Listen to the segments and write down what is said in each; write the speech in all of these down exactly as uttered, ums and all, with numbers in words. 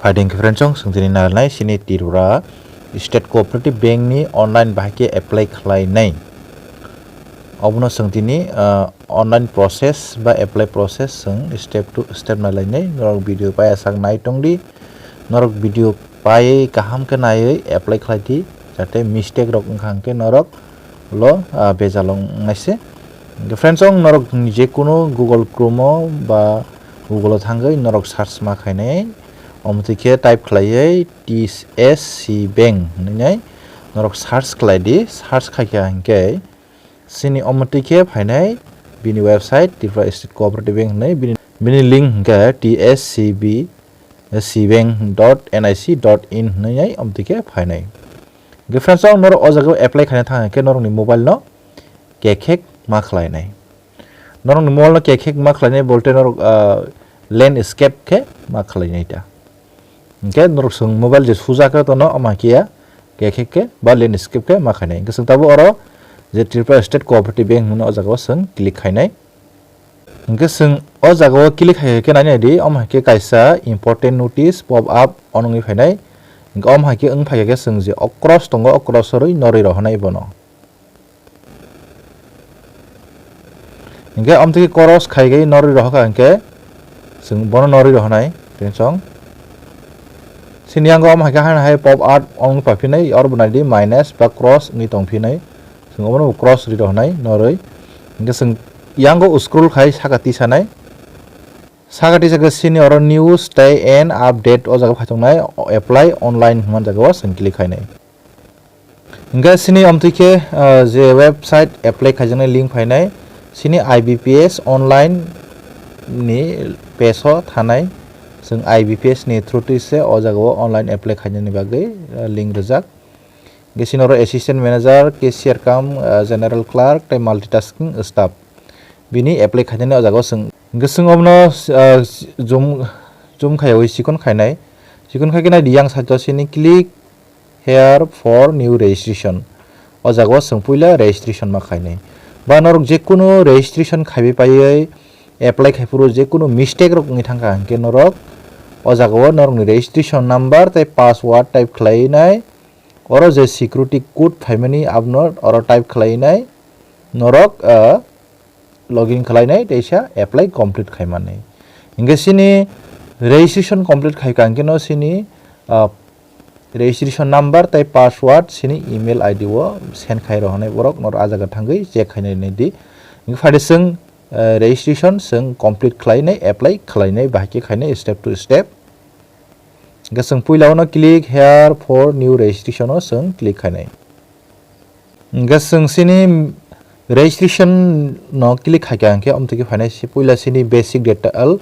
Phaidi hwnkhe friends, chwng tini nailai sini Tripura State Cooperative Bank ni online bahai khe apply khlainai. Obono chwng tini, ah, online process ba apply process chwng step to step nailainai. Norok video paiya sak nai tongdi. Norok video paiwi kaham khe naiwi apply khlaidi, jate mistake rok wngkha hwnkhe norok lo, ah, bejal wngnaise. Hwnkhe friends, chwng norok jekunu Google Chrome o ba Google o thangwi norok search ma khainai. Omo twi khe type khlaiwi T S C Bank hwnwi norok search khlai di, search khai kha hinkhe chini omo twi khe phainai bini website, Tripura State Cooperative Bank hwnwi, bini, bini link hinkhe T S C B, C bank dot N I C dot in hwnwi omo twi khe phainai. Hwnkhe friends, ang norok o jaga o apply khaina thang hinkhe norokni mobile no kekhek ma khlainai. Norokni mobile no kekhek ma khlainai bolte norok, ah, landscape khe ma khlainai ta. Hwnkhe norok chwng mobile je suja khe tono, omo hai khe ya, kekhek khe ba landscape khe ma khainai. Hwnkhe chwng tabuk oro je Tripura State Cooperative Bank hwnwi o jaga o chwng click khainai. Hwnkhe chwng o jaga o click khai khe nai nai di, omo hai khe kaisa important notice pop up on wngwi phainai. Hwnkhe omo hai khe wng phai khe chwng je o cross tongo, o cross o rwi norwi rohornai bono. Hwnkhe omo twi cross khai khe norwi rohor kha hwnkhe chwng bono norwi rohornai, tei chwng sini yango omo hai khe haino hai pop up wng phaiphinai, oro bo nai di minus ba cross wngwi tongphinai, chwng obono bo cross ri rohornai norwi. Hwnkhe chwng yango scroll khai saka tisanai, saka tisa khe sini oro news tei an update o jaga phai tongnai, apply online hwnma jaga o chwng click khainai. Hwnkhe sini omo twi khe, ah, je website apply khaijaknai link phainai, sini I B P S online ni page o thanai, chwng I B P S ni through twi se o jaga o online apply khainani bagwi, ah, link rijak. Hwnkhe sini oro assistant manager, cashier cum, ah, general clerk tei multitasking staff bini apply khainani o jaga o chwng. Hwnkhe chwng obono, ah, zoom, zoom khaiwi chikon khainai, chikon khai khe nai di yang side o sini click here for new registration. O jaga o chwng puila registration ma khainai. Ba norok jekunu registration khaiwi paiwi apply khai phuru jekunu mistake rok wngwi thangkha, hinkhe norok o jaga o norokni registration number tei password type khlainai. Oro je security code phaimani abono oro type khlainai. Norok, ah, login khlainai teisa apply complete khaimani. Hingke sini registration complete khaikha hingke no sini, ah, registration number tei password sini email I D o send khai rohonai borok noro ah jaga thangwi check khainai nai di. Hingke phaide chwng, ah, registration chwng complete khlainai, apply khlainai, bahai khe khainai step to step. Hingke chwng puila o no click here for new registration o chwng click khainai. Hingke chwng sini registration no click khaikha hingke omtwi khe phainai si puila sini basic detail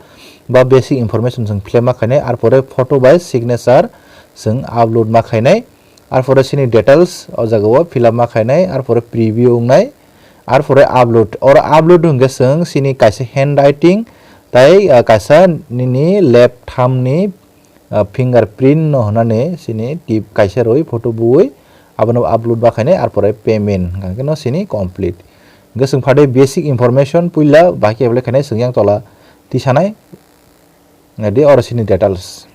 ba basic information chwng fill up ma khainai, arpore photo bai signature chwng upload ma khainai, arpore sini details o jaga o fill up ma khainai, arpore preview wngnai, arpore upload. Oro upload hingke chwng sini kaisa handwriting tai, ah, kaisa nini left thumb ni ah, fingerprint no hwnani sini tip kaisa rwi photo bui abono upload ba khainai, arpore payment hwnkha khe no sini complete. Hwnkhe chwng phade basic information puila bahai khe apply khainai chwng yang tola tisanai. Nadi oro sini details.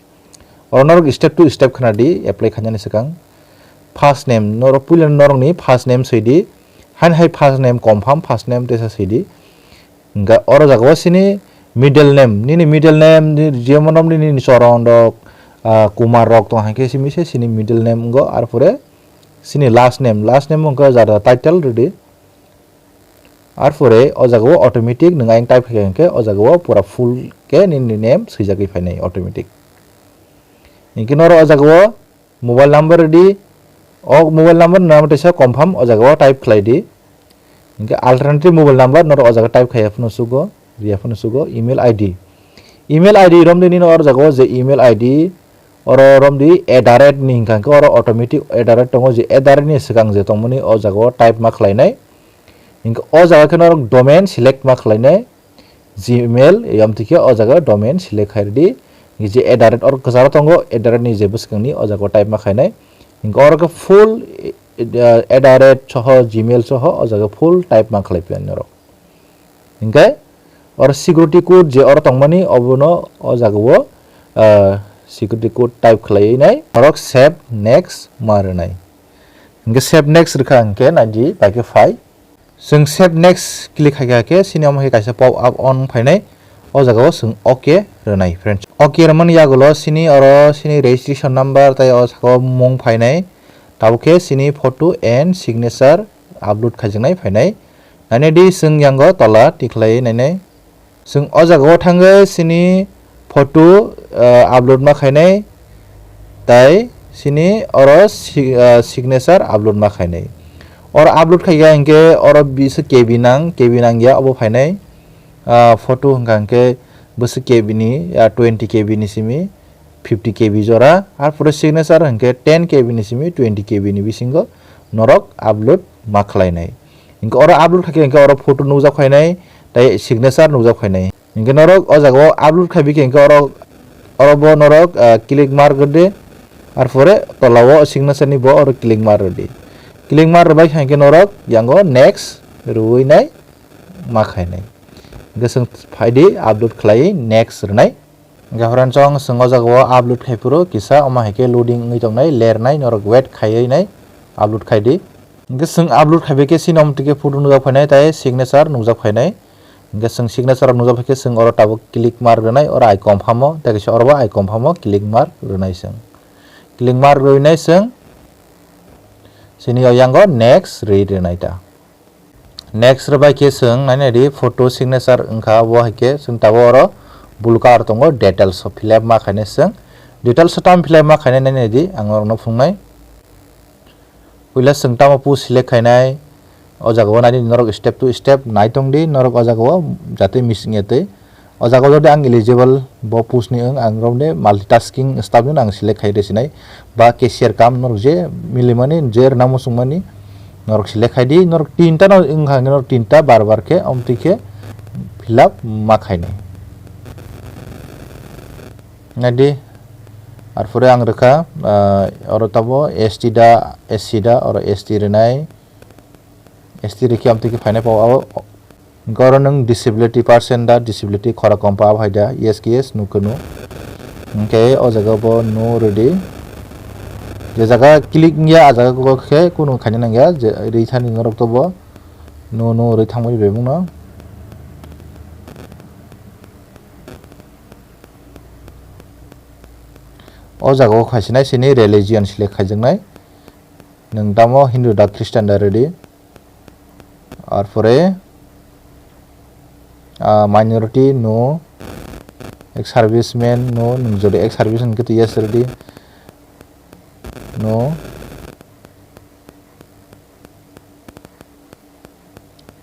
Oro norok step to step khna di apply khainani swkang. First name, norok puila norokni first name swi di. Haini hai first name confirm, first name tesa swi di. Hingke oro jaga o sini middle name, nini middle name ni jemon romni nini Choron rok, ah, Kumar rok tong hai khe simi se sini middle name wngkha, arpore sini last name, last name wngkha jara title rwdi. Arpore o jaga o automatic nwng ayang type khaikha hingke o jaga o pura full khe nini name swijagwi phainai automatic. Hingke noro o jaga o mobile number rwdi, o mobile number no teisa confirm o jaga o type khlai di. Hingke alternative mobile number norok o jaga type khaiya phano sugo, riya phano sugo, email I D. Email I D romdi nini o jaga o je email I D, oro romdi at the rate ni hingka hingke oro automatic at the rate tongo, je at the rate ni swkang je tongmani o jaga o type ma khlainai. Hingke o jaga khe norok domain select ma khlainai. Gmail, yam twi khe o jaga domain select khai rwdi. Je at the rate or kwcharo tongo, at the rate ni je bwskangni o jaga o type ma khainai. Hingke oro khe full, eh, at the rate soho, Gmail soho o jaga full type ma khlai phi norok. Hingke oro security code je oro tongmani obono o jaga o, ah, security code type khlaiwi nai norok save next ma rwnai. Hinkhe save next rwkha hinkhe naidi bai khe phai. Chwng save next click khaikha khe chini omo khe kaisa pop up on phainai. O jagao chwng OK rwnai friends. OK rwmani yagulo chini oro chini registration number tei o sakao mung phainai. Tabuk khe chini photo and signature upload khaijaknai phainai. Nainai di chwng yango tola tikhlai nainai. Chwng o jagao thangwi chini photo, ah, upload ma khainai, tai chini oro si-, ah, signature upload ma khainai. Oro upload khaikha hinkhe oro bisa K B nang, K B nangya obo phainai. Ah, photo hwnkha hinkhe bwswk K B ni, ah, twenty K B ni simi fifty K B jora, arpore signature hinkhe ten K B ni simi twenty K B ni bisingo norok upload ma khlainai. Hinkhe oro upload khaikhe hinkhe oro photo nukjak phainai, tei signature nukjak phainai. Hinkhe norok o jagao upload khaibi khe hinkhe oro, oro bo norok, ah, click mar rwdi, arpore tolao signature ni bo oro click mar rwdi. Click mar rwbai khe hinkhe norok yango next rwui nai ma khainai. Hinkhe chwng phaidi upload khlaiwi next rwnai. Hinkhe horensong chwng o jagao upload khai phuru kisa omo hai khe loading wngwi tongnai, lernai, norok wait khaiwi nai upload khai di. Hinkhe chwng upload khaibai khe chini omo twi khe photo nukjak phainai tei signature nukjak phainai. Hinkhe chwng signature rok nukjak phaikhe chwng oro tabuk click mar rwnai, oro I confirm o, tei kaisa oro bo I confirm o click mar rwnai chwng. Click mar rwnai chwng chini o yango next rwi rwnai ta. Next rwbai khe chwng nainai di photo signature wngkha, obo hai khe chwng tabuk oro blue color tongo, details o fill up ma khainai chwng. Details o tamo fill up ma khainai nainai di ang norokno phunuknai. Puila chwng tamo push select khainai, o jagao naidi norok step to step nai tong di, norok o jagao jate missing ya tei. O jagao jodi ang eligible bo push ni wng, ang romde multitasking staff ni ang select khai rw sinai, ba cashier kam norok je milimani, je rwna muchungmani norok select khai di, norok tinta no wngkha hwnkhe norok tinta bar bar khe omtwi khe fill up ma khainai. Naidi, arpore ang rwkha, ah, oro tamo S T da, S C da, oro S T rwnai, S T rwkhe amtwi khe phainai pao abo. Hinkhe oro nwng disability person da, disability khora kompa abo hai da, yes khe yes, no khe no. Hinkhe o jaga bo no rwdi. Je jaga click wngya, a jaga o khe kunu khaina nangya, je rwi thani norok to bo no, no rwi thangmani bebak no. O jaga o khaisinai sini religion select khaijaknai. Nwng tamo Hindu da Christian da rwdi. Arpore, ah, minority no, ex serviceman no, nwng jodi ex serviceman khe to yes rwdi. No.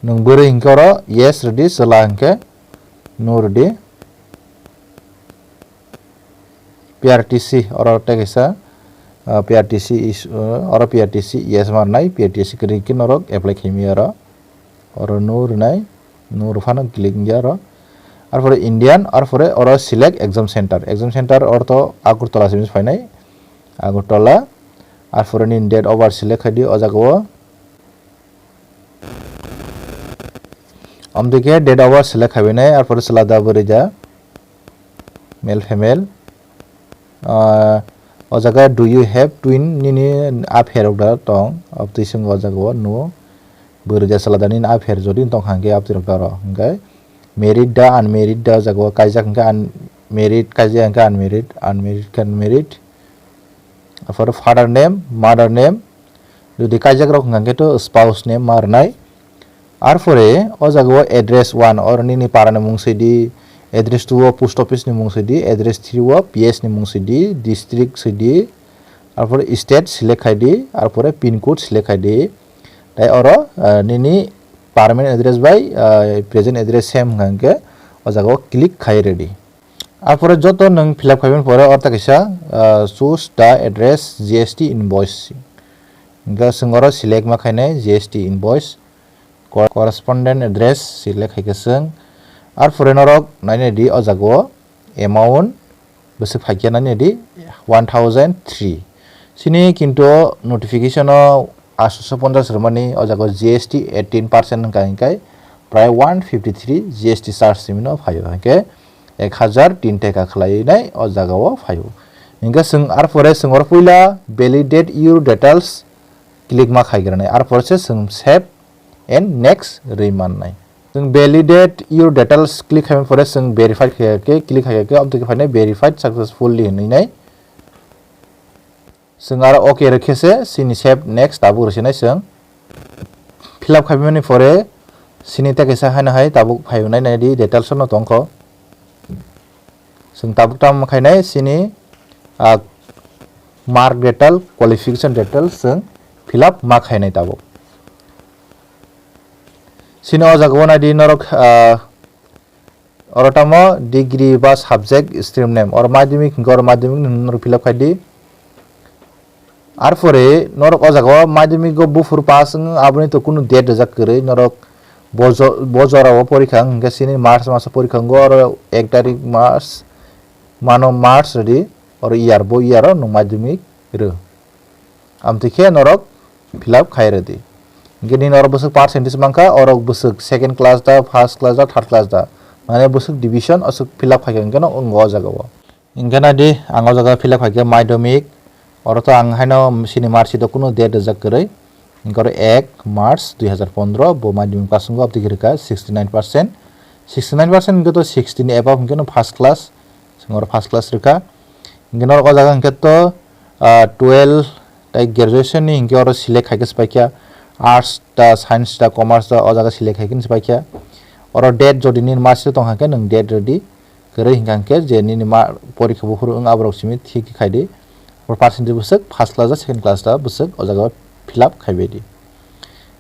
Nwng bwrwi hinkhe oro yes rwdi, chwla hinkhe no rwdi. P R T C oro tei kaisa, ah, P R T C is, ah, oro P R T C yes ma rwnai, P R T C kwrwi khe norok apply khaimaya oro. Oro no rwnai, no rw phano click wngya oro. Arpore Indian, arpore oro select exam center. Exam center oro to Agartala simi phainai, Agartala. Arpore nini date of birth select khai di o jaga o. Amtwi khe date of birth select khaibainai, arpore chwla da bwrwi da, male female. Ah, o jaga do you have twin, nini apherok da tong? Abtwi swngo o jaga o no. Bwrwi da chwla da nini apher jodi tong kha hwnkhe abtwi rok da oro. Hwnkhe married da unmarried da o jaga o kaijak hwnkhe unmarried, kaijak hwnkhe unmarried, unmarried khe unmarried. Arpore father name, mother name, jodi kaijak rok hwnkha khe to spouse name ma rwnai. Arpore o jaga o address one, oro nini para ni mung swi di, address two o post office ni mung swi di, address three o P S ni mung swi di, district swi di, arpore state select khai di, arpore pin code select khai di. Tai oro, ah, nini permanent address bai, ah, present address same hwnkha khe o jaga o click khai ready. Arpore joto nwng fill up khaimani pore oro ta kaisa, ah, choose the address G S T invoice. Hwnkhe chwng oro select ma khainai G S T invoice. Cor-, correspondent address select khaikhe chwng. Arpore norok nainai di o jaga o amount bwswk phaikhe nainai di one thousand three. Chini kintu notification o aatso ponchas rwmani o jaga o G S T eighteen percent hwnkha hwnkhe prai one fifty three G S T charge simino phaio, hwnkhe ek hazar tin teka khwlaiwi nai o jaga o phaio. Hingke chwng arpore chwng oro puila validate your details click ma khaigranai, arpore se chwng save and next rwi mannai. Chwng validate your details click khaimani pore chwng verified khaikhe click khaikhe obotwi khe phainai verified successfully hinwi nai. Chwng aro okay rwkhe se chini save next tabuk rwsinai chwng. Fill up khaimani pore chini tei kaisa haino hai tabuk phai hwnwi naidi details no tongkho. Chwng tabuk tamo khainai chini, ah, mark detail, qualification detail chwng fill up ma khainai tabuk. Chini o jaga o naidi norok, ah, oro tamo degree ba subject stream name, oro madhyamik hwnkhe oro madhyamik norok fill up khaidi. Arpore norok o jaga o madhyamik o buphuru pass wng, aboni to kunu date rijak kwrwi, norok bo jo-, bo jora o porikha wng, hwnkhe chini March maso porikha wngo, oro ek tarik March, mano March rwdi, oro year, bo year o nwng madhyamik rw. Amtwi khe norok fill up khai rwdi. Hwnkhe nini oro bwswk percentage mankha, oro bwswk second class da, first class da, third class da, mane bwswk division aswk fill up khaikha hwnkhe no wngo o jaga o. Hingke naidi, ang o jaga fill up khaikhe madhyamik. Oro to ang haino chini mark sheet o kunu date rijak kwrwi. Hingke oro ek March dui hazar pondro bo madhyamik pass wngkha, abotwi khe rwkha sixty nine percent. Sixty nine percent hingke to sixty ni above hingke no first class. Chwng oro first class rwkha. Hingke norok o jaga hingke to, ah, twelve tai graduation ni hingke oro select khaikhe se paikha. Arts da, science da, commerce da, o jaga select khaikhe se paikha. Oro date jodi nini mark sheet o tongkha khe nwng date rwdi. Kwrwi hingkha hwnkhe je nini ma porikha buphuru wng aborok simi thik khe khaidi. Abo percentage bwswk first class da second class da bwswk o jaga fill up khaibaidi.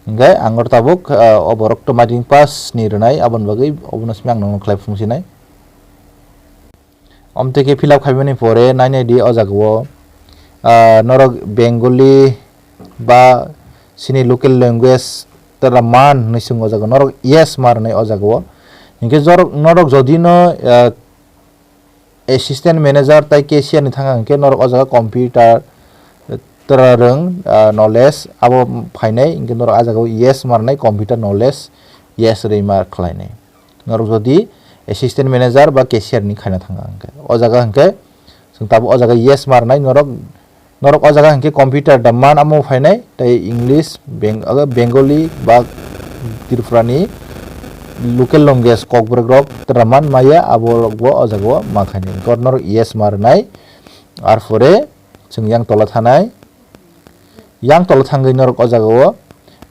Hingkhe ang oro tabuk, ah, o borok to madhyamik pass ni rwnai aboni bagwi obono simi ang nono khlai phunuksinai. Omtwi khe fill up khaimani pore nainai di o jaga o, ah, norok Bengali ba chini local language tara man hinwi swng o jaga o, norok yes ma rwnai o jaga o. Hinkhe jorok, norok jodi no, ah, assistant manager tai cashier ni thang kha hinkhe norok o jaga computer tara rwng, ah, knowledge abo phainai, hinkhe norok o jaga o yes ma rwnai, computer knowledge yes rwi ma khlainai. Norok jodi assistant manager ba cashier ni khaina thang kha hinkhe o jaga hinkhe chwng tabuk o jaga yes ma rwnai norok. Norok o jaga hinkhe computer da man amo phainai, tei English, Beng-, Bengali ba Tripurani local language Kokborok rok da man maya, abo rok bo o jaga o ma khainai. Hinkhe norok yes ma rwnai, arpore chwng yang tola thanai. Yang tola thangwi norok o jaga o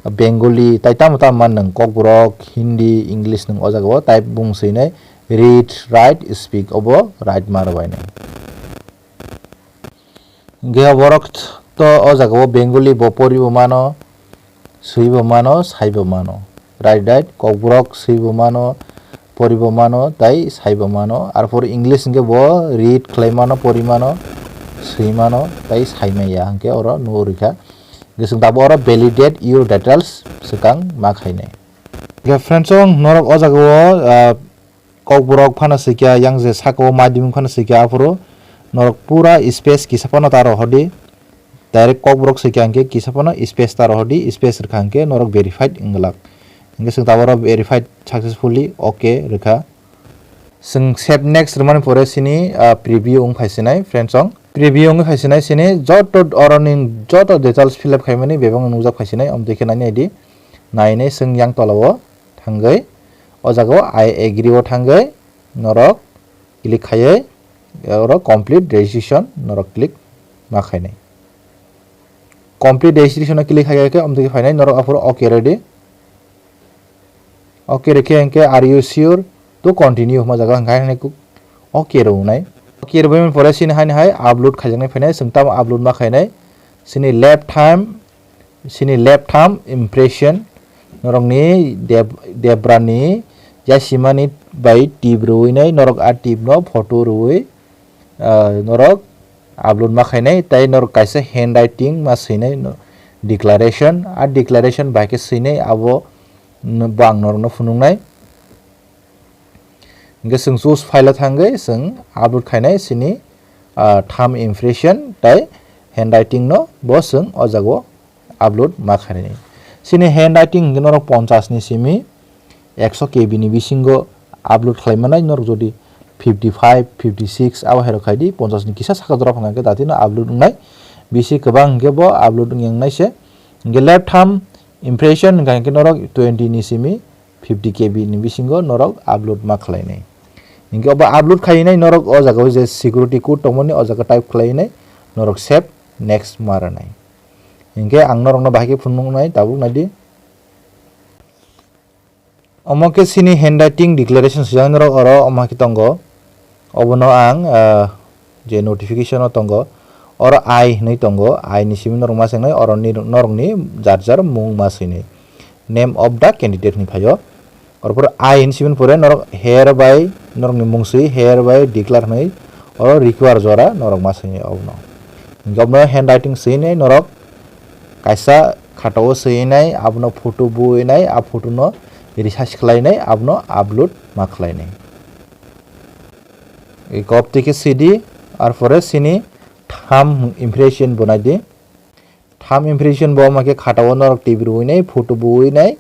Bengali tai tamo tamo man nwng Kokborok, Hindi, English nwng o jaga o type bung swinai, read, write, speak obo write ma rwbainai. Hinkhe borok to o jaga o Bengali bo poribo mano, swibo mano, saibo mano. Right, right, Kokborok swibo mano, poribo mano, tai saibo mano. Arpor English hinkhe bo read khlai mano, pori mano, swi mano, tai sai maya hinkhe oro nugo rikha. Hinkhe chwng tabuk oro validate your details swkang ma khainai. Hinkhe friends, norok o jaga o, ah, Kokborok phano swikha, yang je saka o madhyamik phano swikha, aphuru norok pura space kisa phano ta rohordi. Direct Kokborok swikha hinkhe kisa phano space ta rohordi, space rwkha hinkhe norok verified wngwlak. Hinkhe chwng tabuk oro verified successfully, okay rwkha. Chwng save next rwmani pore chini, ah, preview wng phaisinai, friends, chwng preview wngwi phaisinai chini joto oroni joto details fill up khaimani bebak nukjak phaisinai, omtwi khe nainai di, nainai chwng yang tola o thangwi o jaga o I agree o thangwi norok click khaiwi oro complete registration norok click ma khainai. Complete registration o click khai khe omtwi khe phainai norok aphuru okay rwdi. Okay rwkhe hinkhe are you sure to continue hwnma jaga hinkhe haino okay rwnai. Okay rwbaimani pore chini haino hai upload khaijaknai phainai, chwng tamo upload ma khainai. Chini left thumb, chini left thumb impression, norokni deb-, debra ni yasimani bai tip rwinai, norok a tip no photo rwui, ah, norok upload ma khainai, tei norok kaisa handwriting ma swinai, no, declaration, a declaration bai khe swinai, abo no, bo ang norokno phunuknai. Hinkhe chwng choose file o thangwi chwng upload khainai chini, ah, thumb impression tei handwriting no bo chwng o jaga o upload ma khainai. Chini handwriting hinkhe norok ponchash ni simi ekso K B ni bisingo upload khlai manai, norok jodi fifty five, fifty six abo hai rok khai di, ponchas ni kisa saka jora phang khe dati no upload wngnai. Bisi kwbang hwnkhe bo upload wngya wngnai se. Hwnkhe left thumb impression hwnkha hwnkhe norok twenty ni simi fifty K B ni bisingo norok upload ma khlainai. Hwnkhe obo upload khainai norok o jaga o je security code tongmani o jaga type khlainai norok save next ma rwnai. Hwnkhe ang norokno bahai khe phunuknai tabuk naidi. Omo khe chini handwriting declaration swijak norok oro omo khe tongo. Obono ang, ah, je notification o tongo, oro I hinwi tongo, I ni simi norok ma swngnai, oro ni, norokni jar jar mung ma swinai, name of the candidate hinwi phaio. Oro pore I hinwi simi pore norok hereby norokni mung swi hereby declare hinwi oro require jora norok ma swinai obono. Hingke obono handwriting swinai norok kaisa khatao swinai, abono photo buinai, a photo no resize khlainai, abono upload ma khlainai. Eko obtwi khe C D, arpore chini thumb impression bo naidi. Thumb impression bo ma khe khatao norok tibir uinai, photo buinai,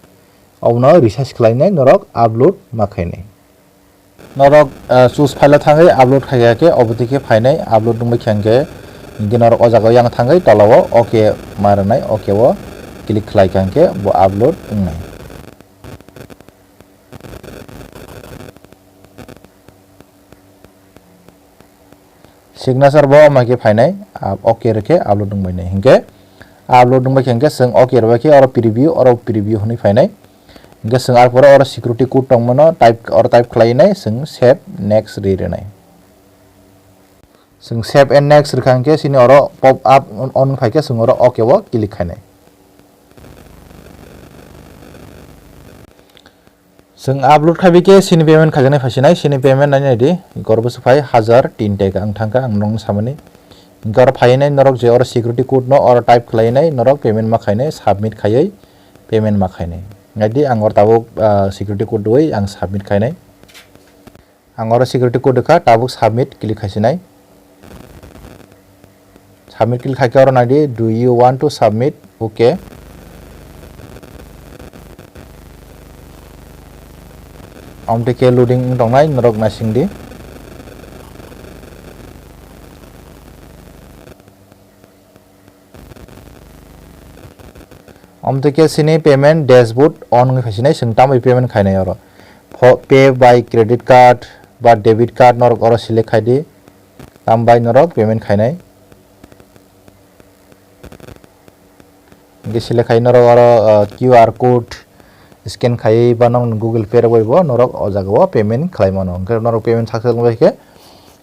obono resize khlainai, norok upload ma khainai. Norok, ah, choose file o thangwi upload khai ya khe, obotwi khe phainai, upload wngbai khe hwnkhe, hwnkhe norok o jaga o yang thangwi tola o OK ma rwnai, OK o click khlai kha hwnkhe bo upload wngnai. Signature bo ma khe phainai, ah, OK rwkhe upload wngbainai. Hinkhe upload wngbai khe hinkhe chwng OK rwbai khe oro preview, oro preview hwnwi phainai. Hinkhe chwng arpore oro security code tongmano type, oro type khlainai, chwng save, next ri rwnai. Chwng save and next rwkha hinkhe chini oro pop up on, on phaikhe chwng oro OK o click khainai. Chwng upload khaibai khe chini payment khaijaknai phaisinai, chini payment nai naidi, oro bwswk phai hajar tin taka wng thangkha ang norokno samani. Hinkhe oro phainai norok je oro security code no oro type khlainai norok payment ma khainai, submit khaiwi payment ma khainai. Naidi ang oro tabuk, ah, security code rwui ang submit khainai. Ang oro security code rwkha, tabuk submit click khaisinai. Submit click khaikhe oro naidi, "Do you want to submit?" OK. Amtwi khe loading wng tongnai, norok naisingdi. Amtwi khe chini payment dashboard on wngwi phaisinai, chwng tambai payment khainai oro. Pho-, pay by credit card ba debit card norok oro select khaidi, tambai norok payment khainai. Hingke select khai norok oro, ah, Q R code scan khaiwi ba nokni Google Pay rok bai bo norok o jaga o payment khlai mano. Hingke norok payment success wngbai khe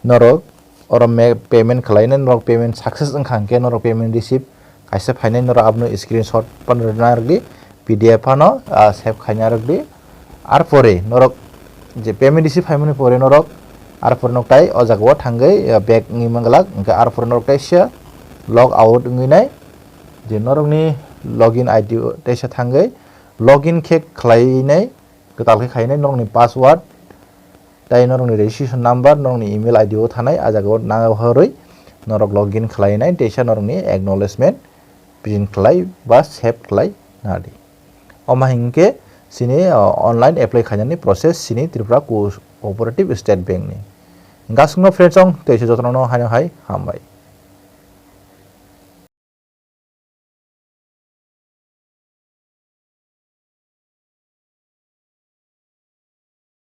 norok oro me-, payment khlainai, norok payment success wngkha hingke norok payment receipt kaisa phainai, norok abono screenshot phano rwna rwdi, P D F phano, ah, save khaina rwdi. Arpore norok je payment receive phaimani pore norok arpore norok tai o jaga o thangwi, ah, back wngwi manglak, hingke arpore norok taisa log out wngwi nai, je norokni login I D o taisa thangwi login khe khlainai, kwtal khe khainai norokni password, tei norokni registration number, norokni email I D o thanai, a jaga o nang horwi norok login khlainai, teisa norokni acknowledgement print khlai ba save khlai nadi. Omo hinkhe chini, o, online apply khainani process chini Tripura Co-, Cooperative State Bank ni. Gasungno friends ong, teisa jotono haino hai hambai.